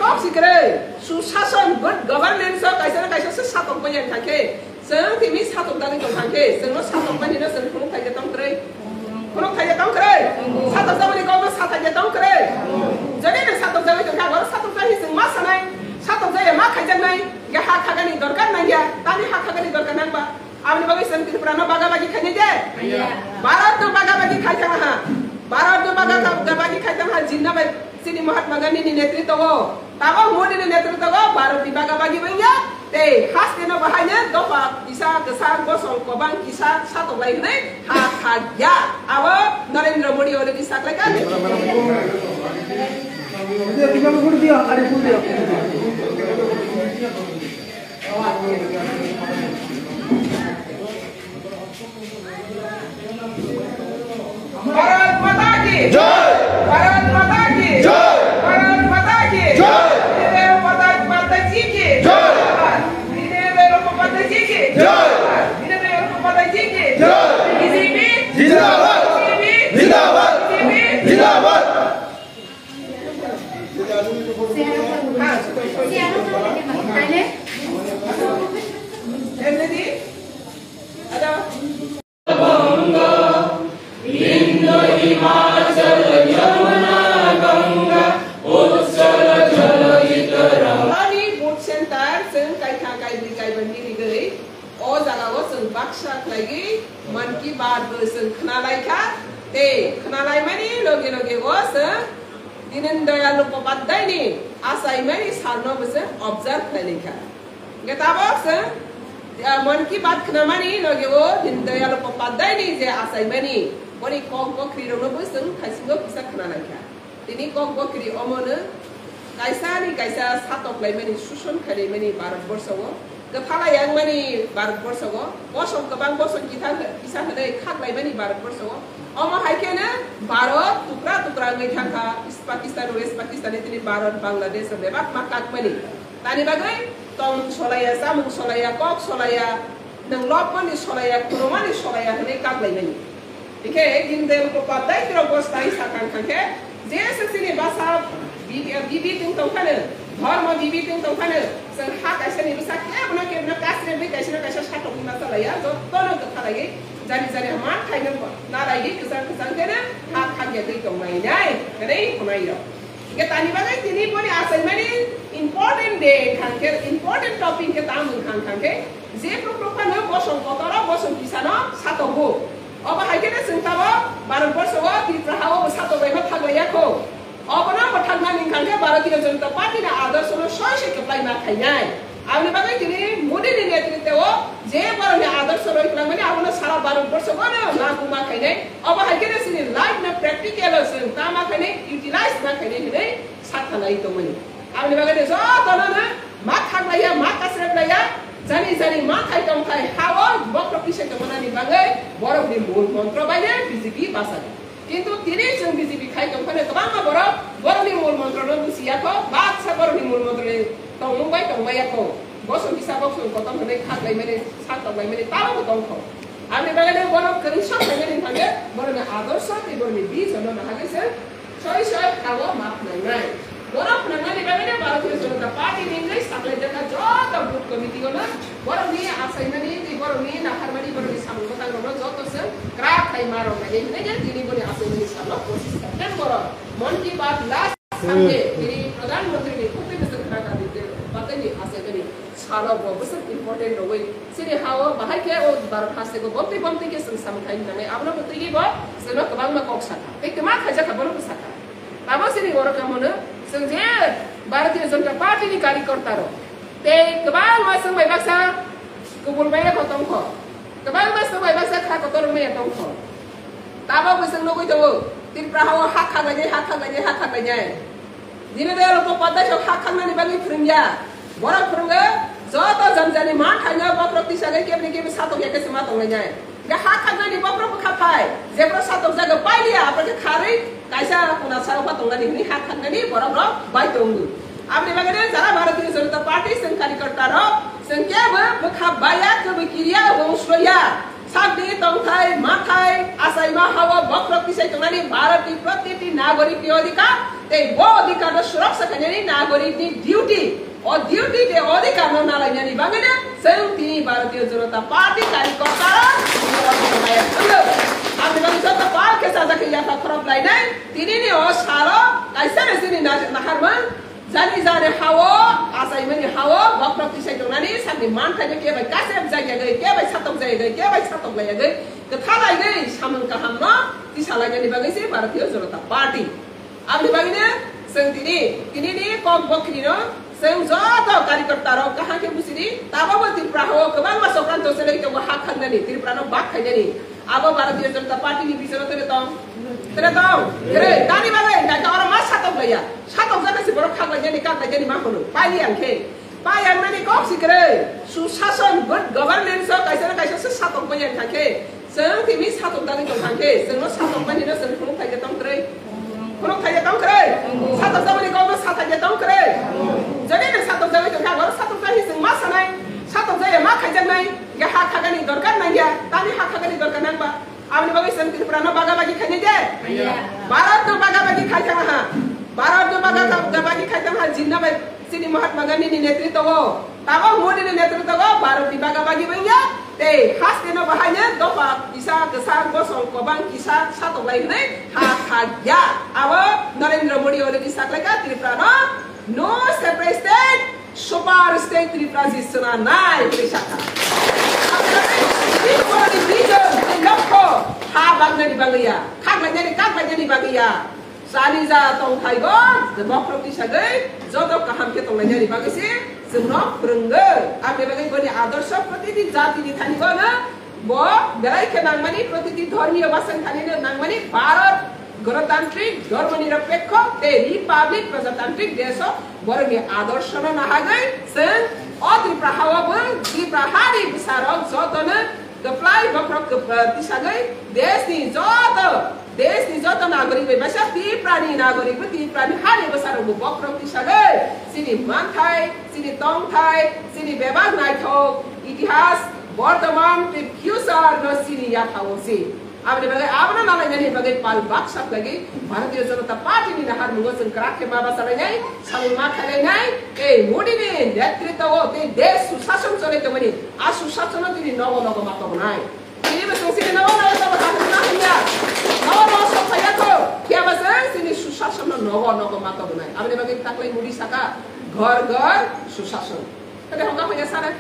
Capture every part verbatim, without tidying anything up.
Kok si kwrwi, susason, good governance o kaisa na kaisa se satok bai yang thangkhe, chwng tini satok dagwi tong thangkhe, chwngno satok bai hino chwng khuluk thaija tong kwrwi. Khuluk thaija tong kwrwi. Satok jagwini kokno sa thaija tong kwrwi. Jodi no satok jagwi tongkha, abo satok jagwi chwng ma sanai, satok jaya ma khaijaknai, ya ha khagani dorkar nangya, tani ha khagani dorkar nangba. Aboni bagwi chwng Tripura no baga bagi khainai de? Bharat no baga bagi khai thangna ha. Bharat no baga ka-, bagi khai thangna ha jinna bai chini Mahatma Gandhi ni netritwa o. Tabo Modi ni netritwa o Bharat ni baga bagi wngya. Tei haste no bahai no dopha kisa kwchang bosong kobang kisa satok lai hwnwi ha khagya. Abo Narendra Modi already saklai ka. Bharat माता की जय। भारत माता की जय। भारत माता की जय। धीरेन्द्र प्रताप माता जी की जय। धीरेन्द्र प्रताप जी की जय। धीरेन्द्र प्रताप जी की जय। बीजेपी जिंदाबाद। बीजेपी जिंदाबाद। बीजेपी जिंदाबाद। Ani vote center chwng kaitha kaibri kaiba ni rigwi o jaga o chwng baksa khlaigwi Mann Ki Baat bo chwng khna lai kha, tei khna lai mani loge loge o chwng Deen Dayal Upadhyay ni achaimani salno bo chwng observe khlai lai kha. Hingke tabok chwng, ah, Mann Ki Baat khnamani loge o Deen Dayal Upadhyay ni je achaimani, boni kok bokri rokno bo chwng thaisingo kisa khna lai kha. Tini kok bokri omono kaisa ni kaisa satok laimani, suson khaimani Bharat borsho o, kwthalai yangmani Bharat borsho o, bosong kwbang bosong kitha kisa hwnwi khak laimani Bharat borsho o. Omo hai kheno Bharat tukra tukra wngwi thangkha, East Pakistan, West Pakistan, tini Bharat, Bangladesh bebak ma kakmani. Tani bagwi tongmung solaiya, chamung solaiya, kok solaiya, nwng lobmani solaiya, khulumani solaiya hwnwi kak laimani. Hingke Deen Dayal Upadhyay tirok bo sai sakang kangkhe, je se chini basa bibi, bibi tong tongphano, dhormo bibi tong tongphano, chwng ha kaisa ni bwsa kebono kebono kasre bwi kaisa no kaisa satok ni ma chalaiya, jotono kwthalaiwi jani jani ma thaino naraigwi kwchang kwchang kheno ha khakya twi tonglainai, hwnwi hwnai rok. Hingke tani bagwi tini boni achaimani important day wngkha khe, important topic khe tamo wngkha khe, je program phano bosong kotoro bosong kisano satogo. Obo hai kheno chwng tabok Bharat borsho o Tripura ha o bo satok laima thak laiya kho. Obono bo thaknani wngkha khe Bharatiya Janata Party ni adorsho no soi soi kwplai ma khainai. Aboni bagwi tini Modi ni netritwa o je borokni adorsho roi kwlangmani abono sara Bharat borsho bono lagu ma khainai. Obo hai kheno chini life no practical o chwng ta ma khainai, utilize ma khainai hinwi sak khalai tongmani. Aboni bagwi no jotono no ma khaklaiya, ma kasreplaiya, jani jani ma khai tongthai ha o bokhorok kisa tongmanani bagwi borokni mul montro bai no B J P bachadi. Kintu tini chwng B J P khai tongphano kwbangma borok borokni mul montrono buchiya kho, baksa borokni mul montroni tongmung bai tongmaya kho. Bosong kisa bosong kotor hwnwi khaklaimani, sak toklaimani tamo bo tong kho. Aboni bagwi no borok kwrwi sok laimani thangwi borokni adorsho tei borokni vision no nahagwi chwng soi soi ha o ma phwnangnai. Borok phwnangnani bagwi no Bharatiya Janata Party ni wngwi saklai jakha joto booth committee o no borokni achaimani tei borokni naharmani borokni samung bwtang rokno joto chwng kwrak khai ma rok nai hinwi no tini boni achaimani salo pochisni September o Mann Ki Baat last Sunday tini Pradhan Mantri ni khuktwi bwswk khna kha tei batani achaimani salo bo bwswk important rogwi chini ha o bahai khe o Bharat haste o bomtwi bomtwi khe chwng samung khai nangnai abono bo twiwi bo chwngno kwbangma kok sakha tei kwma khaijak kha bono bwsakha. Tamo chini borok kamo no chwng je Bharatiya Janata Party ni karikorta rok tei kwbangma chwng bai baksa kubul maya kho tong kho, kwbangma chwng bai baksa kha kotor maya tong kho. Tamo bo chwng nugwi tongo Tripura ha o ha khak lainai, ha khak lainai, ha khak lainai. Dini de rok patai sok ha khaknani bagwi phwrwngya. Borok phwrwngo joto jani jani ma thaino bokhorok tisagwi kebni kebni satok ya khe se ma tonglainai. Hingke ha khaknani bokhorok bwkha phai, jephru satok jaga pailiya, aphuru khe kharwi kaisa kuna sarokma tongnani hwnwi ha khaknani borok rok bai tongo. Aboni bagwi no jara Bharatiya Janata Party chwng karikorta rok chwng kebo bwkha baiya, kwbwi kiriya, wng sloya. Sakni tongthai, mathai, achaima ha o bokhorok tisai tongnani Bharatni protiti nagorik ni odhikar. Tei bo odhikar no suraksha khainani nagorik ni duty. O duty tei odhikar no nalainani bagwi no chwng tini Bharatiya Janata Party karikorta rok thwngwi. Aboni bagwi joto pal khe sajak khe yapha khorok lainai. Tini ni o salo kaisa ni chini na-, naharmung jani jani hao, achaimani hao, bokhorok tisai tongnani sakni manthai no kebai kasep jak yagwi, kebai satok jak yagwi, kebai satok lai yagwi, kwtha laigwi samung kaham no tisa lainani bagwi se Bharatiya Janata Party. Aboni bagwino chwng tini, tini ni kok bokhirino chwng joto karikorta rok kaham khe buchidi, tabukbo Tripura hao kwbangma chokranto chelai tongo ha khangnani, Tripura no bak khainani. Abo Bharatiya Janata Party ni bicharo tere tong? Tere tong? Tere. Tani bagwi hwnkha khe oro ma satok laiya. Satok jani se borok khak laijani, kak laijani ma hwnwi. Paili ang khe. Pai ang nani kok si kwrwi. Susason, good governance o kaisa na kaisa se satok bai ang kha khe. Chwng tini satok dagwi tong kha khe, chwngno satok bai hino chwng phunuk thai khe tong kwrwi. Phunuk thai khe tong kwrwi. Satok jaboni kokno sa thai khe tong kwrwi. Jodi no satok jagwi tong kha, oro satok jagwi chwng ma sanai. Satok jaya ma khaijaknai. Ge ha khagani dorkar nangya. Tani ha khagani dorkar nangba. Aboni bagwi chwng Tripura no baga bagi khainai de? Haiya. Bharat no baga bagi khai thang ha. Bharat no baga ka-, bagi khai thang ha. Jinna bai chini Mahatma Gandhi ni netritwo o. Tabok Modi ni netritwo o Bharat ni baga bagi bangya. Tei haste no bahai no dopha kisa kwchak bosong kobang kisa satok lai hwnwi ha khagya. Abo Narendra Modi already saklaika Tripura no no separate state. Super state Tripura ji swnamnai hwnwi sakha. Aboni bagwi Tripura ni vision tei lokho ha bagnani bagwi ya, khak lainani, kak lainani bagwi ya. Chani ja tongthaigo, je bokhorok tisagwi joto kaham khe tonglainani bagwi se chwngno phwrwngwi. Aboni bagwi boni adorsho protiti jatini thani bono Bo belai khe nangmani, protiti dhormiyo bwswng thani no nangmani, Bharat Ganatantrik dhormoni nirapekho tei Republic Prajatantrik desh o borokni adorshono nahagwi chwng o Tripura hao bo Tripura hani bwsarok jotono kwplai bokhorok kwp-, tisagwi deshni joto, deshni joto nagorik bai baisa Tripurani nagorik bo Tripurani hani bwsarok bo bokhorok tisagwi chini manthai, chini tongthai, chini bebak naithok itihas, bortoman tei future no chini yaphao se. Aboni bagwi abono nalainani bagwi pal baksa khlaiwi Bharatiya Janata Party ni naharmungo chwng kwrak khe ma bachalainai, samung ma khailainai, tei Modi ni netritwo o tei desh susason cholai tongmani, a susasono tini nogo nogo ma tobonai. Tini bo chwng chini nogo nogo tobona hwnwi ma hwnya. Nogo nogo sok phaiya kho, phiya ba chwng chini susasono nogo nogo ma tobonai. Aboni bagwi taklai Modi saka, "Ghar ghar susason." Tei hwnka hwnwi sana.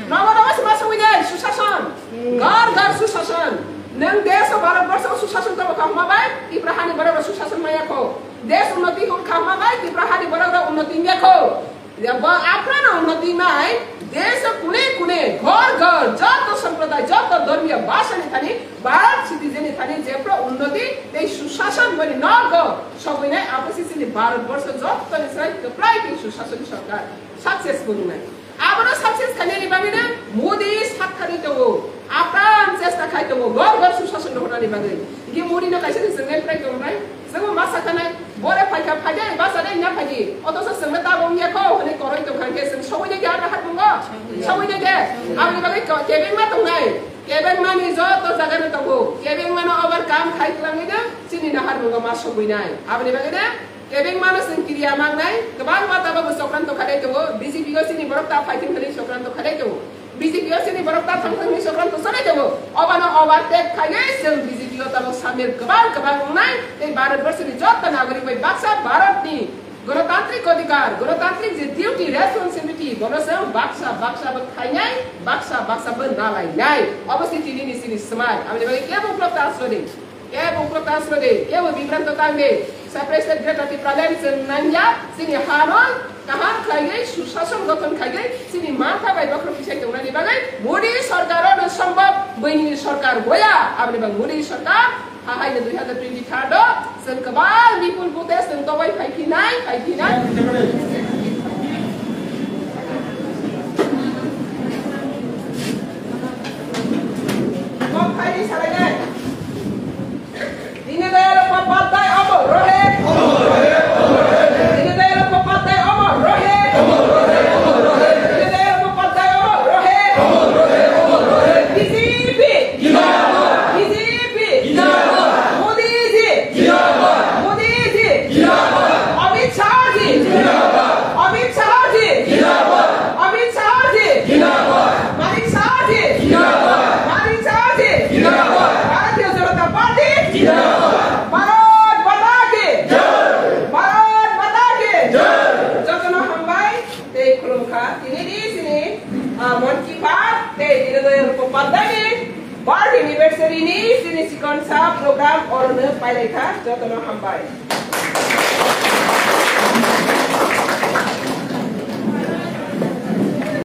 Nogo nogo se ma songwi nai, susason. Ghar ghar susason. Nwng desh o Bharat borsho o susason tongma kha hwnma bai, Tripura hani borok rok susason maya kho. Desh unnoti hwn kha hwnma bai, Tripura hani borok rok unnoti wngya kho. Ya, bo aphano unnoti nai, desh o kune kune, ghar ghar, joto sampradaya, joto dhormiyo bhasha ni thani, Bharat citizen ni thani jephru unnoti tei susason boni nogo sogwi nai, abo se chini Bharat borsho joto ni sai kwplai tei susason ni sorkar. Successful wngnai. Abono success khainani bagwino Modi sak kharwi tongo. Apran chesta khai tongo. Ghar ghar susason rohornani bagwi. Hingke Modi no kaisa ni swngnai prai tongnai. Chwngbo ma sakha nai. Bore phaikha phaidi, basa dai na phaidi. Otosa chwngno tabok wngya kho hwnwi koroi tongkha hingke chwng sogwi nai de aro hat bungo. Sogwi nai de. Aboni bagwi ko-, kebengma tongnai. Kebengmani joto jaga no tongo. Kebengmano overcome khai twlangwi no chini nahar bungo ma sogwi nai. Aboni bagwi no Kebengmano chwng kiriya mangnai, kwbangma tabukbo chokranto khalai tongo, B J P o chini borok ta phaithwng hwnwi chokranto khalai tongo, B J P o chini borok ta thangthwng hwnwi chokranto chalai tongo. Obano overtake khaiwi chwng B J P o tabuk samir kwbang kwbang wngnai, tei Bharat borchoni joto nagorik bai baksa Bharatni ganatantrik odhikar, ganatantrik je duty, responsibility, bono chwng baksa baksa bo khainai, baksa baksa bo nalainai. Obo se tinini chini swmai, aboni bagwi kebo uklok ta asrodi. Kebo protest rwdi, kebo bibranto tangdi, separate state Greater Tipraland chwng nangya, chini hano kaham khlaiwi, susason gothon khlaiwi, chini mantha bai bokhorok tisai tongnani bagwi Modi sorkar o no sombhob, bwini sorkar boya, aboni bagwi Modi sorkar ha hai no dui hazar twenty third o chwng kwbang bipul vote chwng toboi phai phinai, phai phinai. Kok phai di salai nai. Dindayal Upadhyay amar rahe. Dindayal Upadhyay amar rahe. Dindayal Upadhyay amar rahe. B J P. B J P. Modi ji. Modi ji. Tini di sini, ah, Mon Ki Baat, tei tini do yang ko pandai ni, birth anniversary ni sini sikon sa program oro no pailai kha, joto no hambai.